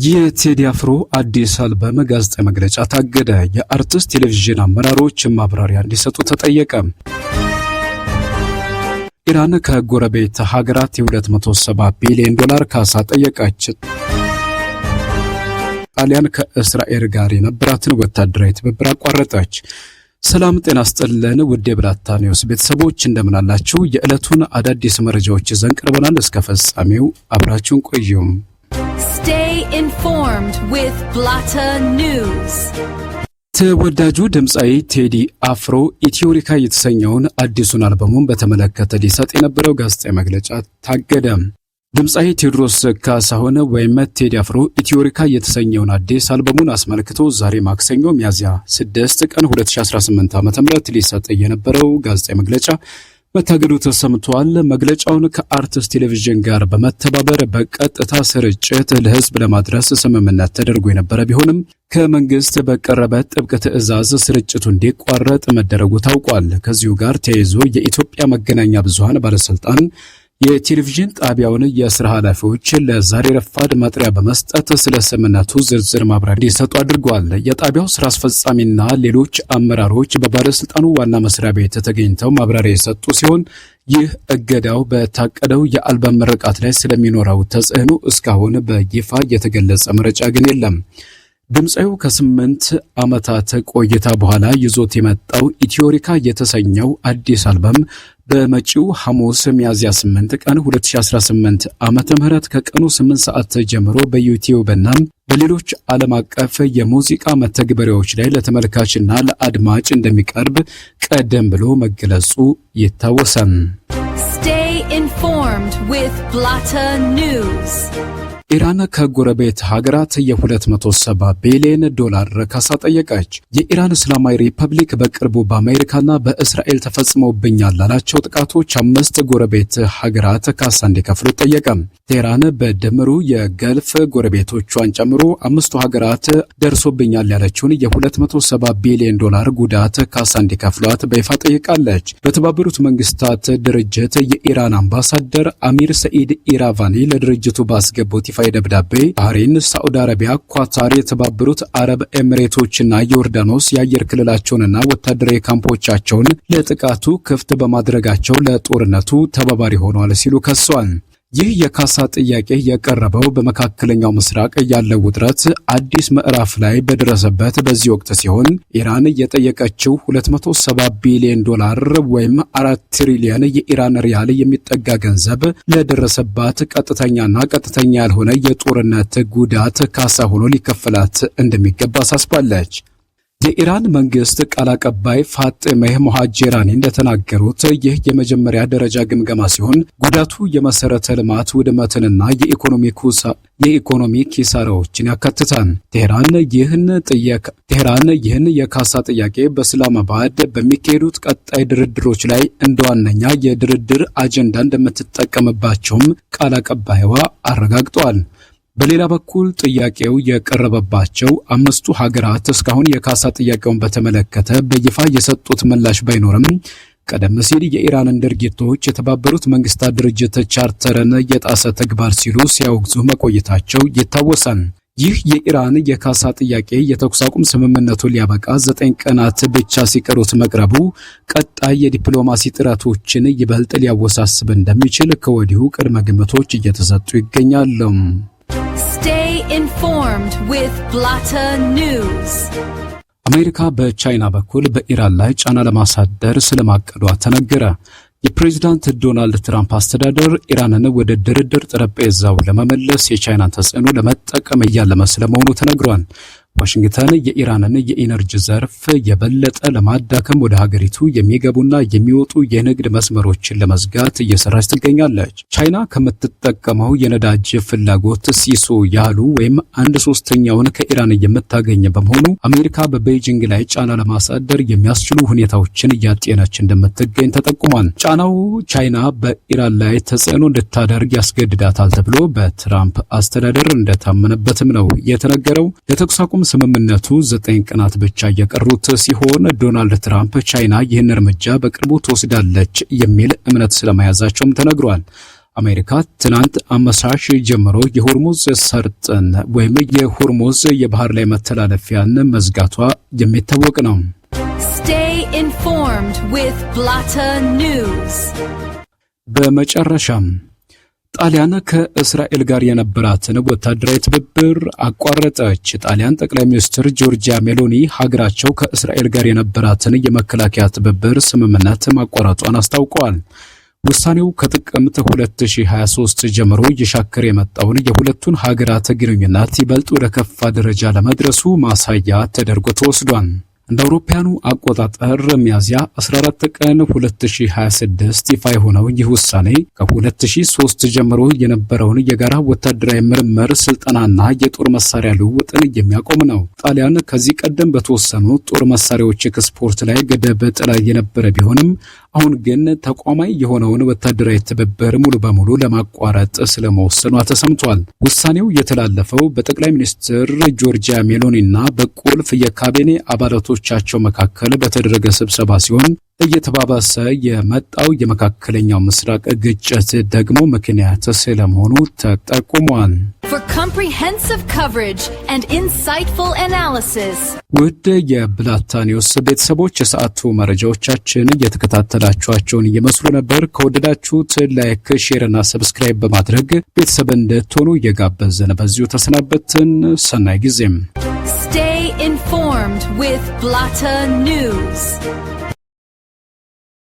የቴዲ አፍሮ አዲስ አልበም ጋዜጣዊ መግለጫ ታገደ። የአርትስ ቴሌቪዥን አመራሮች ማብራሪያ እንዲሰጡ ተጠየቀ። ኢራን ከጎረቤት ሀገራት የ270 ቢሊዮን ዶላር ካሳ ጠየቀች። ጣሊያን ከእስራኤል ጋር የነበራትን ወታደራዊ ትብብር አቋረጠች። ሰላም ጤና ስጥልን ውድ የብላታ ኒውስ ቤተሰቦች፣ እንደምን አላችሁ? የዕለቱን አዳዲስ መረጃዎች ይዘን ቀርበናል። እስከ ፍጻሜው አብራችሁን ቆዩም። Stay informed with Blatta News. ተወዳጁ ድምፃዊ ቴዲ አፍሮ ኢትዮሪካ የተሰኘውን አዲሱን አልበሙን በተመለከተ ሊሰጥ የነበረው ጋዜጣዊ መግለጫ ታገደ። ድምፃዊ ቴዎድሮስ ካሳሁን ወይም ቴዲ አፍሮ ኢትዮሪካ የተሰኘውን አዲስ አልበሙን አስመልክቶ ዛሬ ማክሰኞ ሚያዝያ 6 ቀን 2018 ዓ.ም ሊሰጥ የነበረው ጋዜጣዊ መግለጫ መታገዱ ተሰምቷል። መግለጫውን ከአርትስ ቴሌቪዥን ጋር በመተባበር በቀጥታ ስርጭት ለሕዝብ ለማድረስ ስምምነት ተደርጎ የነበረ ቢሆንም ከመንግስት በቀረበ ጥብቅ ትዕዛዝ ስርጭቱ እንዲቋረጥ መደረጉ ታውቋል። ከዚሁ ጋር ተያይዞ የኢትዮጵያ መገናኛ ብዙሃን ባለስልጣን የቴሌቪዥን ጣቢያውን የስራ ኃላፊዎች ለዛሬ ረፋድ መጥሪያ በመስጠት ስለ ስምምነቱ ዝርዝር ማብራሪያ እንዲሰጡ አድርጓል። የጣቢያው ስራ አስፈጻሚና ሌሎች አመራሮች በባለስልጣኑ ዋና መስሪያ ቤት ተገኝተው ማብራሪያ የሰጡ ሲሆን፣ ይህ እገዳው በታቀደው የአልበም ምርቃት ላይ ስለሚኖረው ተጽዕኖ እስካሁን በይፋ የተገለጸ መረጃ ግን የለም። ድምፃዊው ከ8 ዓመታት ቆይታ በኋላ ይዞት የመጣው ኢትዮሪካ የተሰኘው አዲስ አልበም በመጪው ሐሙስ ሚያዝያ 8 ቀን 2018 ዓመተ ምህረት ከቀኑ 8 ሰዓት ጀምሮ በዩቲዩብ እና በሌሎች ዓለም አቀፍ የሙዚቃ መተግበሪያዎች ላይ ለተመልካችና ለአድማጭ እንደሚቀርብ ቀደም ብሎ መገለጹ ይታወሳል። Stay informed with Blatta News. ኢራን ከጎረቤት ሀገራት የ270 ቢሊዮን ዶላር ካሳ ጠየቀች። የኢራን እስላማዊ ሪፐብሊክ በቅርቡ በአሜሪካና በእስራኤል ተፈጽመውብኛል ላላቸው ጥቃቶች አምስት ጎረቤት ሀገራት ካሳ እንዲከፍሉ ጠየቀ። ቴህራን በድምሩ የገልፍ ጎረቤቶቿን ጨምሮ አምስቱ ሀገራት ደርሶብኛል ያለችውን የ270 ቢሊዮን ዶላር ጉዳት ካሳ እንዲከፍሏት በይፋ ጠይቃለች። በተባበሩት መንግስታት ድርጅት የኢራን አምባሳደር አሚር ሰኢድ ኢራቫኒ ለድርጅቱ ባስገቡት ይፋዊ ደብዳቤ ባህሬን፣ ሳዑዲ አረቢያ፣ ኳታር፣ የተባበሩት አረብ ኤሚሬቶችና ዮርዳኖስ የአየር ክልላቸውንና ወታደራዊ ካምፖቻቸውን ለጥቃቱ ክፍት በማድረጋቸው ለጦርነቱ ተባባሪ ሆነዋል ሲሉ ከሰዋል። ይህ የካሳ ጥያቄ የቀረበው በመካከለኛው ምስራቅ ያለው ውጥረት አዲስ ምዕራፍ ላይ በደረሰበት በዚህ ወቅት ሲሆን፣ ኢራን የጠየቀችው 270 ቢሊዮን ዶላር ወይም 4 ትሪሊየን የኢራን ሪያል የሚጠጋ ገንዘብ ለደረሰባት ቀጥተኛና ቀጥተኛ ያልሆነ የጦርነት ጉዳት ካሳ ሆኖ ሊከፈላት እንደሚገባ አሳስባለች። የኢራን መንግስት ቃል አቀባይ ፋጤሜህ ሞሃጄራኒ እንደተናገሩት ይህ የመጀመሪያ ደረጃ ግምገማ ሲሆን፣ ጉዳቱ የመሰረተ ልማት ውድመትንና የኢኮኖሚ ኪሳራዎችን ያካትታል። ቴህራን ይህን የካሳ ጥያቄ በእስላማባድ በሚካሄዱት ቀጣይ ድርድሮች ላይ እንደ ዋነኛ የድርድር አጀንዳ እንደምትጠቀምባቸውም ቃል አቀባይዋ አረጋግጠዋል። በሌላ በኩል ጥያቄው የቀረበባቸው አምስቱ ሀገራት እስካሁን የካሳ ጥያቄውን በተመለከተ በይፋ የሰጡት ምላሽ ባይኖርም፣ ቀደም ሲል የኢራንን ድርጊቶች የተባበሩት መንግስታት ድርጅት ቻርተርን የጣሰ ተግባር ሲሉ ሲያወግዙ መቆየታቸው ይታወሳል። ይህ የኢራን የካሳ ጥያቄ የተኩስ አቁም ስምምነቱ ሊያበቃ 9 ቀናት ብቻ ሲቀሩት መቅረቡ ቀጣይ የዲፕሎማሲ ጥረቶችን ይበልጥ ሊያወሳስብ እንደሚችል ከወዲሁ ቅድመ ግምቶች እየተሰጡ ይገኛሉ። Stay informed with Blatta News. አሜሪካ በቻይና በኩል በኢራን ላይ ጫና ለማሳደር ስለማቀዷ ተነገረ። የፕሬዚዳንት ዶናልድ ትራምፕ አስተዳደር ኢራንን ወደ ድርድር ጠረጴዛው ለመመለስ የቻይናን ተጽዕኖ ለመጠቀም እያለመ ስለመሆኑ ተነግሯል። ዋሽንግተን የኢራንን የኢነርጂ ዘርፍ የበለጠ ለማዳከም ወደ ሀገሪቱ የሚገቡና የሚወጡ የንግድ መስመሮችን ለመዝጋት እየሰራች ትገኛለች። ቻይና ከምትጠቀመው የነዳጅ ፍላጎት ሲሶ ያህሉ ወይም አንድ ሶስተኛውን ከኢራን የምታገኝ በመሆኑ አሜሪካ በቤጂንግ ላይ ጫና ለማሳደር የሚያስችሉ ሁኔታዎችን እያጤነች እንደምትገኝ ተጠቁሟል። ጫናው ቻይና በኢራን ላይ ተጽዕኖ እንድታደርግ ያስገድዳታል ተብሎ በትራምፕ አስተዳደር እንደታመነበትም ነው የተነገረው። ለተኩስ አቁም ስምምነቱ 9 ቀናት ብቻ እየቀሩት ሲሆን፣ ዶናልድ ትራምፕ ቻይና ይህን እርምጃ በቅርቡ ትወስዳለች የሚል እምነት ስለመያዛቸውም ተነግሯል። አሜሪካ ትናንት አመሻሽ ጀምሮ የሆርሙዝ ሰርጥን ወይም የሆርሙዝ የባህር ላይ መተላለፊያን መዝጋቷ የሚታወቅ ነው። Stay informed with Blatta News. በመጨረሻም ጣሊያን ከእስራኤል ጋር የነበራትን ወታደራዊ ትብብር አቋረጠች። ጣሊያን ጠቅላይ ሚኒስትር ጆርጂያ ሜሎኒ ሀገራቸው ከእስራኤል ጋር የነበራትን የመከላከያ ትብብር ስምምነት ማቋረጧን አስታውቀዋል። ውሳኔው ከጥቅምት 2023 ጀምሮ እየሻከረ የመጣውን የሁለቱን ሀገራት ግንኙነት ይበልጥ ወደ ከፋ ደረጃ ለመድረሱ ማሳያ ተደርጎ ተወስዷል። እንደ አውሮፓውያኑ አቆጣጠር ሚያዝያ 14 ቀን 2026 ይፋ የሆነው ይህ ውሳኔ ከ2003 ጀምሮ የነበረውን የጋራ ወታደራዊ ምርምር፣ ስልጠናና የጦር መሳሪያ ልውውጥን የሚያቆም ነው። ጣሊያን ከዚህ ቀደም በተወሰኑ ጦር መሳሪያዎች ኤክስፖርት ላይ ገደብ ጥላ የነበረ ቢሆንም፣ አሁን ግን ተቋማዊ የሆነውን ወታደራዊ ትብብር ሙሉ በሙሉ ለማቋረጥ ስለመወሰኗ ተሰምቷል። ውሳኔው የተላለፈው በጠቅላይ ሚኒስትር ጆርጂያ ሜሎኒና በቁልፍ የካቢኔ አባላቶቻቸው መካከል በተደረገ ስብሰባ ሲሆን፣ እየተባባሰ የመጣው የመካከለኛው ምስራቅ ግጭት ደግሞ ምክንያት ስለመሆኑ ተጠቁሟል። For comprehensive coverage and insightful analysis, ውድ የብላታ ኒውስ ቤተሰቦች፣ የሰዓቱ መረጃዎቻችን እየተከታተላችኋቸውን ይመስሉ ነበር። ከወደዳችሁት like፣ share እና subscribe በማድረግ ቤተሰብ እንድትሆኑ እየጋበዝን በዚሁ ተሰናበትን። ሰናይ ጊዜም። Stay informed with Blatta News.